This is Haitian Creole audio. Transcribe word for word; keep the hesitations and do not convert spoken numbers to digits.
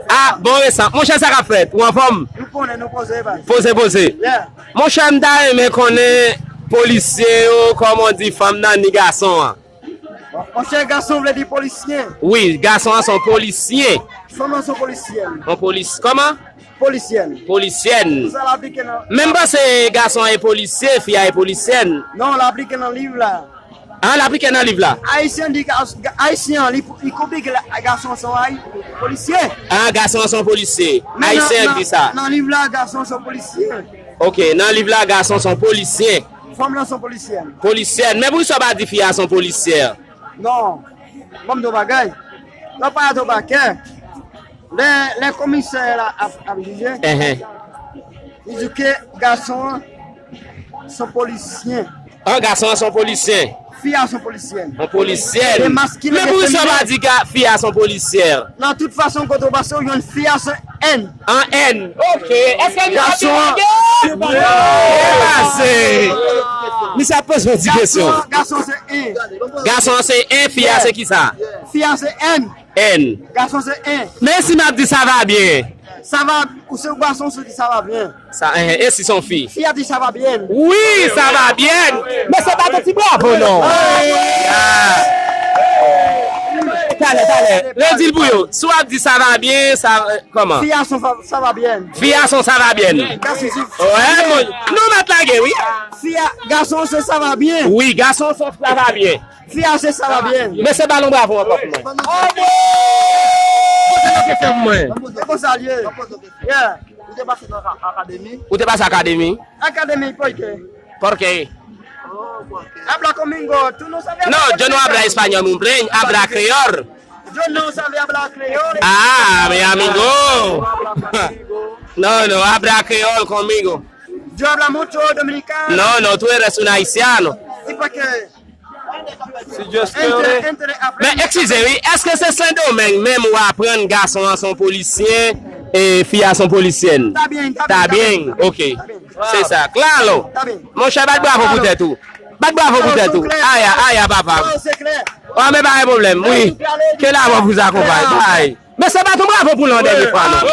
Ah, bon resan. Monchè, sa k ap fèt? Ou anfòm? Nou konnen, nou poze, baz. Poze, poze. Yeah. Monchè, m ta renmen konnen polisye yo, kòman di, fanm nan ni gason an. Monchè, gason vle di polisyen. Wi, gason an se yon polisyen. Fanm nan se yon polisyèn. Yon polis, kòman? Polisyèn. Polisyèn. Sa l aplike nan. Men m panse gason an e polisye, fi a e polisyèn. Non, l aplike nan liv la. Ah, l aplike nan liv la. Ayisyen di gas- ga- Ayisyen an, li, li konplike la, gason se yon polisye. Ah, gason an se yon polisye. Men nan- Ayisyen an nan- di sa. Nan liv la, gason se yon polisye. Ok, nan liv la, gason se yon polisyen. Fanm nan se yon polisyèn. Polisyèn. Men poukisa w pa di fi a se yon polisyè? Non. Ban m di w bagay. Lè w parèt o pakè, lè, lè komisè la ap, ap jije, Enhen. Li di ke gason an se yon polisyen. An, gason an se yon polisyen. Fi a se yon polisyèn. Yon polisyèn. Demaskile. Men poukisa w pa di ga- fi a se yon polisyè? Nan tout fason, kote w pase, w jwenn fi a se N. An N. Ok. Èske nou ap Gason an- Pase. Misye ap poze yon ti kesyon. Gason, gason se N. Gason an se N, fi a se kisa? Fi a se N. N. Gason se N. Men si m ap di sa va byen? Sa va, ou se yon gason, ou se di sa va byen. Sa, eh, e si se yon fi? Fi a di sa va byen. Wi, sa va byen. Men se pa yon ti bravo, non. Ah. Talè, talè. Redi l pou yo. Si w ap di sa va byen, sa, eh, kòman? Fi a se yon fa- sa va byen. Fi a se yon sa va byen. Gason se Wè, mwen, nou mèt lage, wi. Fi a, gason se sa va byen. Wi, gason se sa va byen. Fi a se sa va byen. Men se balon bravo ankò pou mwen. Poze yon kesyon pou mwen. E konsa l ye. Yeah. Ou te pase nan ka- akademi? Ou te pase akademi? Akademi, por qué? Por qué? Oh, por qué? Habla conmigo. Tú no sabes No, hablar yo no hablo español muy bien. Habla creol. Yo no sabe hablar creol. Ah, mi amigo. No habla conmigo. No, no, habla creol conmigo. Yo habla mucho dominicano. No, no, tú eres un haitiano. ¿Y por qué? Si Dye vle. Men, eskize, wi, èske se Sendomeng menm ou aprann gason an se yon polisyen e fi a se yon polisyèn? Ta byen, ta byen, ta byen. Ok. Se sa. Klalo. Ta byen. Monchè, bat bravo pou tèt ou. Bat bravo pou tèt ou. Aya, aya, papa. Oh, se klè. Oh, men pa gen pwoblèm, wi. Ke la mò pou zakonpay. Bay. Men se pa ton bravo pou lan dènye fwa, non.